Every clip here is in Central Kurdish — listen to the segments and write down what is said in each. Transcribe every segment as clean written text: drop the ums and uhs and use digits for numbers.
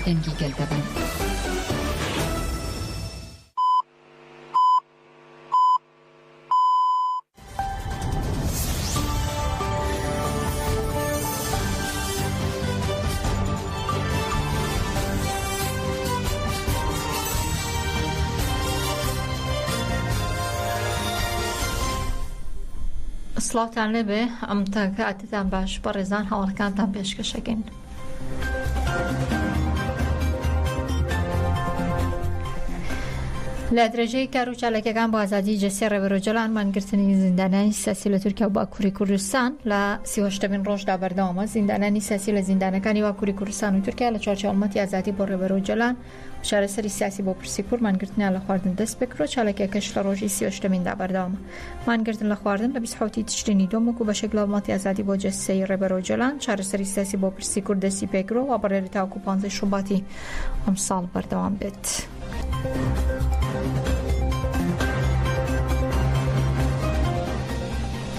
گوێگری دەنگی گەل دەبن. سڵاوتان لێبێ ئەم کاتتان باش بەڕێزان هەواڵەکانتان پێشکەشەکەین. لە درێژەی کار و چالاکیەکان بۆ ئازادی جەستەی ڕێبەر ئۆجەلان مانگرتنی زیندانانی سیاسی لە تورکیا و باکووری کوردستان لە سیهشتمین ڕۆژدا بەردەوامە زیندانانی سیاسی لە زیندانەکانی باکووری کوردستان و تورکیا لە چوارچێوەی هەڵمەتی ئازادی بۆ ڕێبەر ئۆجەلان و چارەسەری سیاسی بۆ پرسی کورد مانگرتنیان لە خواردن دەست پێکردووە چالاکیەکەش لە ڕۆژی سیهشتمیندا بەردەوامە مانگرتن لە خواردن لە 27 ی تشرینی دووەم وەکو بەشێک لە هەڵمەتی ئازادی بۆ جەستەی ڕێبەر ئۆجەلان چارەسەری سیاسی بۆ پرسی کورد دەستی پێکردووە وا بڕیارە تاوەکو 15 شوباتی ئەمساڵ بەردەوام بێت.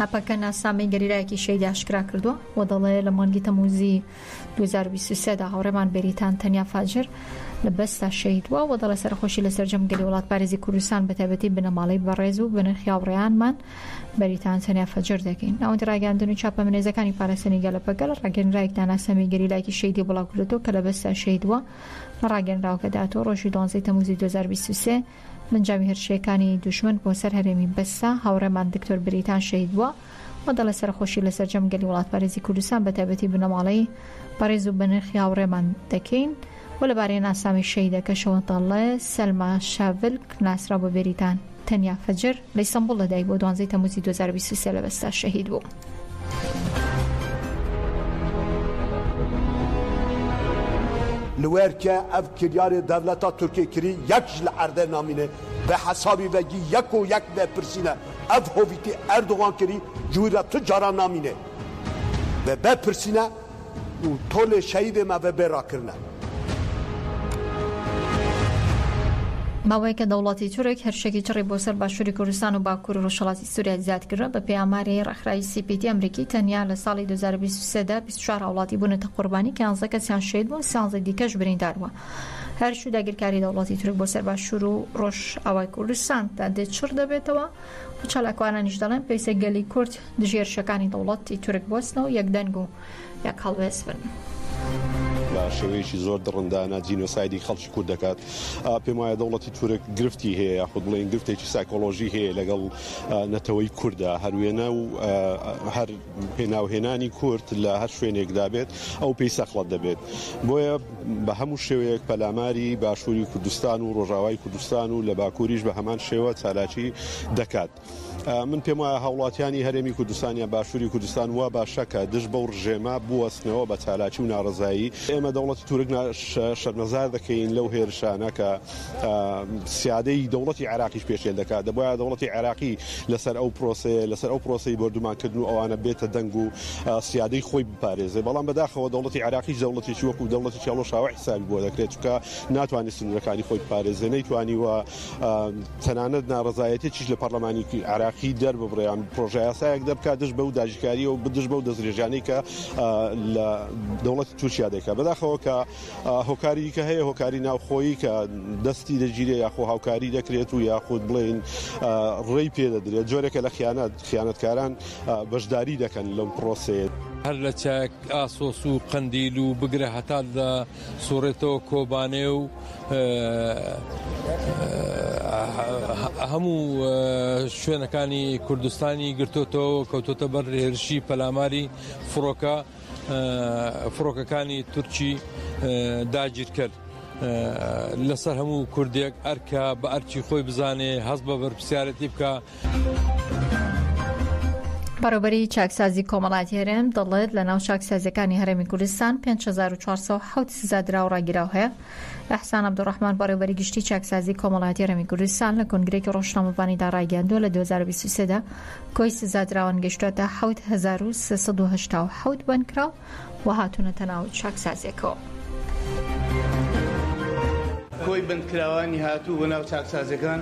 هەپەکە ناسنامەی گەریلایەکی شەهیدی ئاشکرا کردووە و دەڵێ لە مانگی تەمووزی 2023 دا هاوڕێمان بێریتان تەنیا فاجر لە بەستا شەهید بووە و دەڵێ سەرەخۆشی لە سەرجەم گەلی وڵاتپارێزی کوردستان بە تایبەتی بنەماڵەی بەڕێز و بەنرخی هاوڕێیانمان بەریتان تەنیا فەجر دەکەین. ناوەندی ڕاگەیاندن و چاپەمەنێزەکانی پاراستنی گەلە بە گەل ڕاگەیەنراوێکدا ناسنامەی گەریلایەکی شەهیدی بڵاوکردۆتەوە کە لە بەستا شەهید بووە لە ڕاگەیەنراوەکەدا هاتووە ڕۆژی دوانزەی تەمووزی 2023 لە ئەنجامی هێرشەکانی دوژمن بۆ سەر هەرێمی بەستا هاوڕێمان دکتۆر بریتان شەهید بووە و دەڵێ سەرەخۆشی لە سەرجەم گەلی وڵاتپارێزی کوردستان بە تایبەتی بنەماڵەی بەڕێز و بەنرخی هاوڕێمان دەکەین و لەبارەی ناسنامەی شەهیدەکەشەوە دەڵێ سەلما شاڤلک ناسراو بە بێریتان تەنیا فەجر لە ئیستەنبوڵ لەدایک بووە دوانزەی تەمووزی 2023 لە بەستا شەهید بوو. Li wer ke ev kiryarê dewleta Tirkiyê kirî yek ji li erde namîne, bi hesabî vegî yek û yek vepirsîne. Ev hovîtî Erdogan kirî ji wî re tu caran namîne. Ve vepirsîne û tolê şehîdê me ve bê rakirine. ماوەیەکە دەوڵەتی تورک هێرشێکی چڕی بۆ سەر باشووری کوردستان و باکوور و ڕۆژهەڵاتی سووریا زیاد کردووە. بەپێی ئاماری ڕێکخراوی سی پی تی ئەمریکی تەنیا لە ساڵی 2023 دا 24 هاوڵاتی بوونەتە قوربانی کە یانزە کەسیان شەهید بوون، سیانزەی دیکەش بریندار بوون. هێرش و داگیرکاری دەوڵەتی تورک بۆ سەر باشوور و ڕۆژئاوای کوردستان تا دێت چڕ دەبێتەوە و چالاکوانانیش دەڵێن پێویستە گەلی کورد دژی هێرشەکانی دەوڵەتی تورک بوەستنەوە و یەکدەنگ و یەک هەڵوێست بن. بە شێوەیەکی زۆر دڕندانە جینۆسایدی خەڵکی کورد دەکات. پێم وایە دەوڵەتی تورک گرفتی هەیە یاخود بڵێین گرفتێکی سایکۆلۆژی هەیە لەگەڵ نەتەوەی کوردە هەر وێنە و هەر پێناوهێنانی کورد لە هەر شوێنێکدا بێت ئەو پێی سەخڵەت دەبێت بۆیە بە هەموو شێوەیەک پەلاماری باشووری کوردستان و ڕۆژاوای کوردستان و لە باکووریش بە هەمان شێوە چالاکی دەکات. من پێم وایە هاوڵاتیانی هەرێمی کوردستان یان باشووری کوردستان وا باشە کە دژ بەو ڕژێمە بوەستنەوە بە چالاکی و ناڕەزایی. ئێمە دەوڵەتی تورک شەرمەزار دەکەین لەو هێرشانە کە سیادەی دەوڵەتی عێراقیش پێشێل دەکات. دەبوایە دەوڵەتی عێراقی لەسەر ئەو پرۆسەیە، لەسەر ئەو پرۆسەی بۆردومانکردن و ئەوانە بێتە دەنگ و سیادەی خۆی بپارێزێ. بەڵام بەداخەوە دەوڵەتی عێراقیش دەوڵەتێکی وەکو دەوڵەتێکی هەڵوەشاوە حیسابی بۆ دەکرێت، چونکە ناتوانێت سنوورەکانی خۆی بپارێزێ، نەیتوانیوە تەنانەت ناڕەزایەتیەکیش لە پەڕلەمانی عێراقی دەرببڕێ یان پڕۆژەیاسایەک دەربکات دژ بەو داگیرکارییە و دژ بەو دەستدرێژیانەی کە لە دەوڵەتی تورکیا دەکات. بەداخەوە کە هۆکاری دیکە هەیە، هۆکاری ناوخۆیی کە دەستی دەگیرێ یاخۆ هاوکاری دەکرێت و یاخود بڵێین ڕێی پێدەدرێت، جۆرێکە لە خیانەت، خیانەتکاران بەشداری دەکەن لەم پڕۆسەیە. هەر لە چاک ئاسۆس و قەندیل و بگرە هەتا دەسوڕێتەوە کۆبانێ و هەموو شوێنەکانی کوردستانی گرتوتەوە کەوتۆتە بەر هێرشی پەلاماری فڕۆکە فڕۆکەکانی تورکی داگیرکەر. لەسەر هەموو کوردێک ئەرکە بە ئەرکی خۆی بزانێ هەست بە بەرپسیارەتی بکە. بەڕێوەبەری چاکسازی کۆمەڵایەتی هەرێم دەڵێت لە ناو چاکسازیەکانی هەرێمی کوردستان 5407 سزادراو ڕاگیراو هەیە. ئیحسان عەبدولڕەحمان بەڕێوەبەری گشتی چاکسازی کۆمەڵایەتی هەرێمی کوردستان لە کۆنگرەیەکی ڕۆژنامەڤانیدا ڕایگەیاندووە لە 2023 دا کۆی سزادراوان گەیشتووەتە 7387 بەندکراو و هاتوونەتە ناو چاکسازیەکەوە. کۆی بەندکراوانی هاتوو بۆ ناو چاکسازیەکان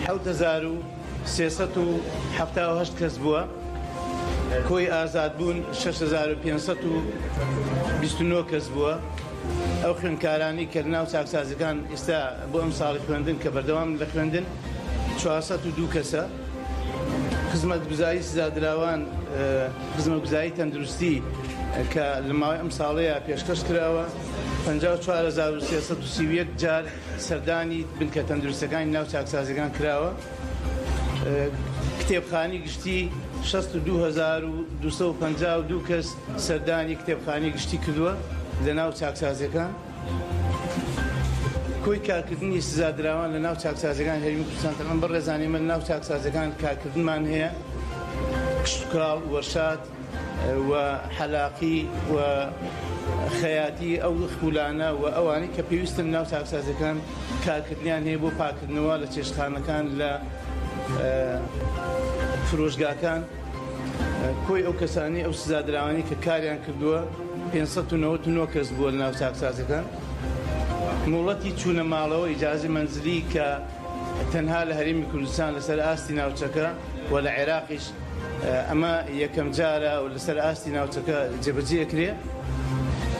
7378 کەس بووە. کۆی ئازادبوون 6529 کەس بووە. ئەو خوێندکارانەی کە لەناو چاکسازیەکان ئیستا بۆ ئەم ساڵی خوێندن کە بەردەوامن لە خوێندن 402 کەسە. خزمەتگوزاری سزادراوان خزمەتگوزاری تەندروستی کە لە ماوەی ئەم ساڵەیە پێشکەش کراوە 54331 جار سەردانی بنکە تەندروستەکانی ناو چاکسازیەکان کراوە. کتێبخانی گشتی 62252 کەس سەردانی کتێبخانی گشتی کردووە لە ناو چاکسازیەکان. کۆی کارکردنی سزادراوان لە ناو چاکسازیەکان هەرێمی کوردستان تەبعەن بەڕێزان ئێمە لە ناو چاکسازیەکان کارکردنمان هەیە کشتوکاڵ وەرشات و حەلاقی و خەیاتی ئەو خولانە و ئەوانەی کە پێویستن ناو چاکسازیەکان کارکردنیان هەیە بۆ پاکردنەوە لە چێشتخانەکان لە فرۆشگاکان کۆی ئەو کەسانی ئەو سزادراوانی کە کاریان کردووە 599 کەس بووە لە ناو چاکسازەکان مۆڵەتی چوونە ماڵەوە ئیجازی مەنزلی کە تەنها لە هەرێمی کوردستان لەسەر ئاستی ناوچەکە و لە عێراقیش ئەمە یەکەم جارە و لەسەر ئاستی ناوچەکە جێبەجێ ئەکرێ.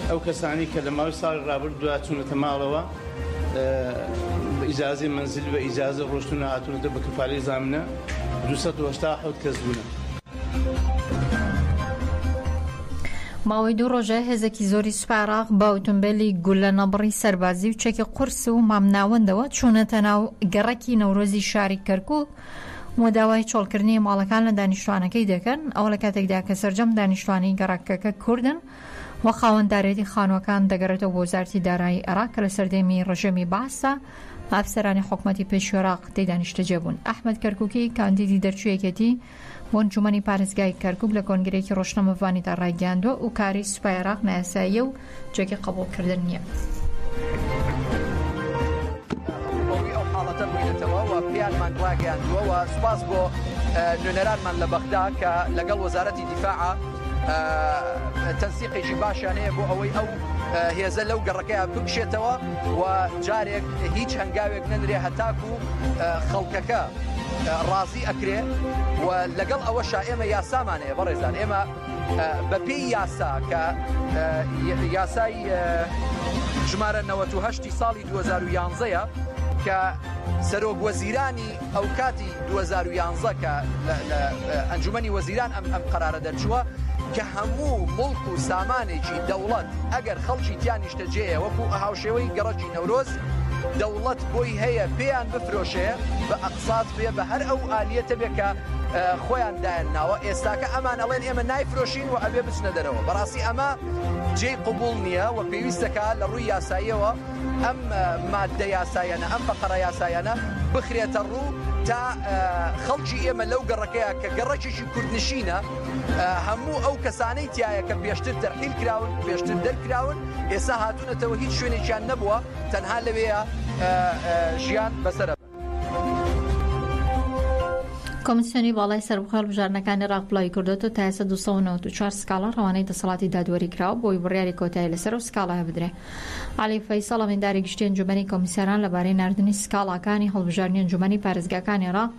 ئەو کەسانەی کە لە ماوەی ساڵی ڕابردوودا چوونەتە ماڵەوە بە ئیجازەی مەنزل بە ئیجازە ڕۆشتوون و هاتوونەتە بە کەفالەی زامنە 287 کەس بوونە. ماوەی دوو ڕۆژە هێزێکی زۆری سوپای عێراق بە ئۆتۆمبێلی گولە نەبڕی سەربازی و چەکی قورس و مامناوەندەوە چوونەتە ناو گەڕەکی نەورۆزی شاری کەرکوک و داوای چۆڵکردنی ماڵەکان لە دانیشتوانەکەی دەکەن، ئەوە لە کاتێکدا کە سەرجەم دانیشتوانی گەڕەکەکە کوردن و خاوەندارێتی خانووەکان دەگەڕێتەوە بۆ وەزارەتی دارایی عێراق کە لە سەردەمی ڕژێمی بەعسدا ئەفسەرانی حکومەتی پێشووی عێراق تێیدا نیشتەجێ بوون. ئەحمەد کەرکوکی کاندیدی دەرچووی یەکێتی بۆ ئەنجومەنی پارێزگای کەرکوک لە کۆنگرەیەکی ڕۆژنامەڤانیدا ڕایگەیاندووە، ئەو کارەی سوپای عێراق نایاساییە و جێگەی قبوڵکردن نییە. ڕووبەڕووی ئەو حاڵەتە بووینەتەوە و پێیانمان ڕاگەیاندووە و سوپاس بۆ نوێنەرانمان لە بەغدا کە لەگەڵ وەزارەتی دیفاع تەنسیقێکی باشیان هەیە بۆ ئەوەی ئەو هێزە لەو گەڕەکەیان بکشێتەوە و جارێک هیچ هەنگاوێک نەنرێ هەتاکو خەڵکەکە ڕازی ئەکرێ و لەگەڵ ئەوەشا ئێمە یاسامان هەیە بەڕێزان ئێمە بەپێی یاسا کە یاسای ژمارە 98 ساڵی 2011 کە سەرۆک وەزیرانی ئەوکاتی 2011 کە لە ئەنجومەنی وەزیران ئەم ئەم قەرارە دەرچووە کە هەموو موڵک و سامانێکی دەوڵەت ئەگەر خەڵکی تیا نیشتەجێیە وەکو هاوشێوەی گەڕەکی نەورۆز دەوڵەت بۆی هەیە پێیان بفرۆشێ بە ئەقسات بێ بە هەر ئەو ئالیەتە بێ کە خۆیان دایان ناوە ئێستاکە ئەمان ئەڵێن ئێمە نایفرۆشین و ئەبێ بچنە دەرەوە بەڕاستی ئەمە جێی قبوڵ نییە و پێویستەکە لە ڕووی یاساییەوە ئەم ماددە یاسایانە ئەم فەقەرە یاسایانە بخرێتە ڕوو تا خەڵکی ئێمە لەو گەڕەکەیە کە گەڕەکێکی کوردنشینە هەموو ئەو کەسانەی تایە کە پێشتر تەرحیل کراون پێشتر دەرکراون ئێستا هاتوونەتەوە هیچ شوێنێکیان نەبووە تەنها لەوەیە ژیان بەسەرە. کۆمیسیۆنی باڵای سەربەخۆی هەڵبژاردنەکانی عێراق بڵاویکردووەتەوە، تا ئێستا 294 سکاڵا ڕەوانەی دەسەڵاتی دادوەری کراوە بۆ ئەوەی بڕیاری کۆتایی لەسەر ئەو سکاڵایە بدرێ. عەلی فەیسەڵ ئەمینداری گشتی ئەنجومەنی کۆمیسیاران لەبارەی ناردنی سکاڵاکانی هەڵبژاردنی ئەنجومەنی پارێزگاکانی عێراق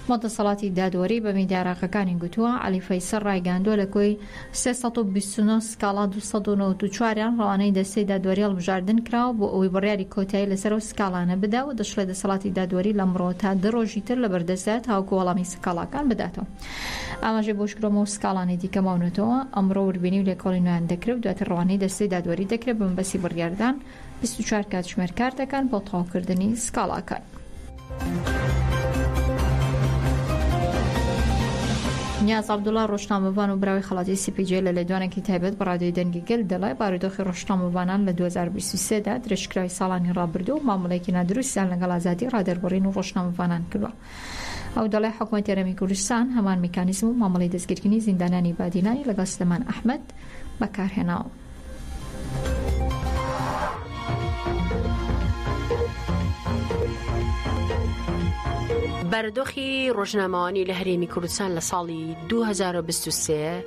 بۆ دەسەڵاتی دادوەری بە میدیا عێراقیەکانی گوتووە، عەلی فەیسەڵ ڕایگەیاندووە لە کۆی 329 سکاڵا 294 یان ڕەوانەی دەستەی دادوەری هەڵبژاردن کراوە بۆ ئەوەی بڕیاری کۆتایی لەسەر ئەو سکاڵانە بدا و دەشڵێت دەسەڵاتی دادوەری لەمڕۆوە تا دە ڕۆژی تر لەبەردەستدایە تاوەکو وەڵامی سکاڵاکان بداتەوە. ئاماژەی بەوەشکردووە ئەو سکاڵانەی دیکە ماونەتەوە ئەمڕۆ وردبینی و لێکۆڵینەوەیان دەکرێت و دواتر ڕەوانەی دەستەی دادوەری دەکرێت بە مەبەستی بڕیاردان 24 کاتژمێر کار دەکەن بۆ تەواوکردنی سکاڵاکان. نیاز عەبدوڵا ڕۆژنامەڤان و براوەی خەڵاتی سی پی جێ لە لێدوانێکی تایبەت بە ڕادیۆی دەنگی گەل دەڵێ بارودۆخی ڕۆژنامەڤانان لە 2023 دا درێژکراوی ساڵانی ڕابردوو و مامەڵەیەکی نادروستیان لەگەڵ ئازادی ڕادەربڕین و ڕۆژنامەڤانان کردووە. ئەو دەڵێ حکومەتی هەرێمی کوردستان هەمان میکانیزم و مامەڵەی دەستگیرکردنی زیندانیانی بادینانی لەگەڵ سلێمان ئەحمەد بەکارهێناوە. بارودۆخی ڕۆژنامەوانی لە هەرێمی کوردستان لە ساڵی 2023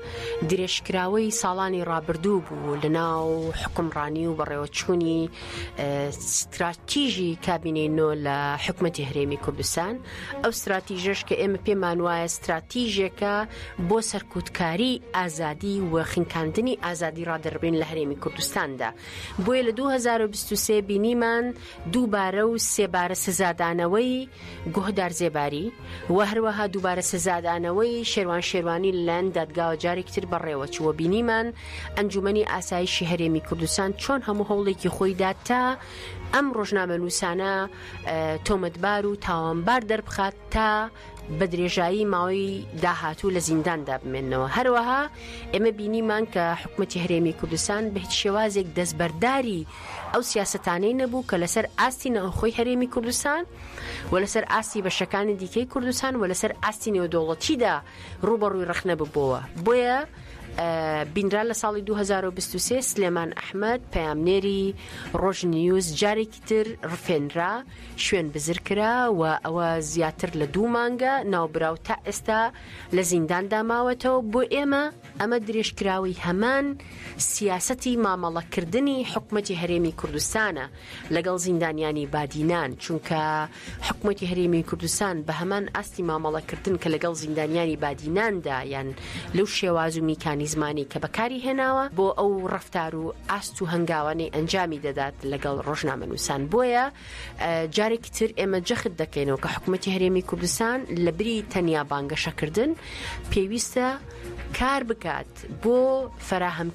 درێژکراوەی ساڵانی ڕابردوو بوو لە ناو حکومڕانی و بەڕێوەچوونی ستراتیژی کابینەی نۆ لە حکومەتی هەرێمی کوردستان ئەو ستراتیژەش کە ئێمە پێمان وایە ستراتیژێکە بۆ سەرکوتکاری ئازادی و خنکاندنی ئازادی ڕادەربڕین لە هەرێمی کوردستاندا بۆیە لە 2023 بینیمان دووبارە و سێبارە سزادانەوەی گۆهدار زێباری و هەروەها دووبارە سزادانەوەی شێروان شێروانی لەلایەن دادگاوە جارێکی تر بەڕێوەچوو و بینیمان ئەنجومەنی ئاسایشی هەرێمی کوردستان چۆن هەموو هەوڵێکی خۆی دا تا ئەم ڕۆژنامەنووسانە تۆمەتبار و تاوانبار دەربخات تا بە درێژایی ماوەی داهاتوو لە زینداندا بمێنەوە هەروەها ئێمە بینیمان کە حکوومەتی هەرێمی کوردستان بە هیچ شێوازێک دەستبەرداری ئەو سیاسەتانەی نەبوو کە لەسەر ئاستی ناوخۆی هەرێمی کوردستان و لەسەر ئاستی بەشەکانی دیکەی کوردستان و لەسەر ئاستی نێودەوڵەتیدا ڕووبەڕووی ڕەخنە ببۆوە بۆیە بینرا لە ساڵی 2023 سلێمان ئەحمەد پەیامنێری ڕۆژ نیوز جارێکی تر ڕفێنرا شوێن بزر کرا و ئەوە زیاتر لە دوو مانگە ناوبراو تا ئێستا لە زینداندا ماوەتەوە بۆ ئێمە ئەمە درێژکراوەی هەمان سیاسەتی مامەڵەکردنی حکومەتی هەرێمی کوردستانە لەگەڵ زیندانیانی بادینان، چونکە حکومەتی هەرێمی کوردستان بە هەمان ئاستی مامەڵەکردن کە لەگەڵ زیندانیانی بادیناندا یان لەو شێواز و میکانیزمانەی کە بەکاری هێناوە بۆ ئەو ڕەفتار و ئاست و هەنگاوانەی ئەنجامی دەدات لەگەڵ ڕۆژنامەنووسان بۆیە جارێکی تر ئێمە جەخت دەکەینەوە کە حکومەتی هەرێمی کوردستان لە بری تەنیا بانگەشەکردن پێویستە کار بکات بۆ فەراهەم.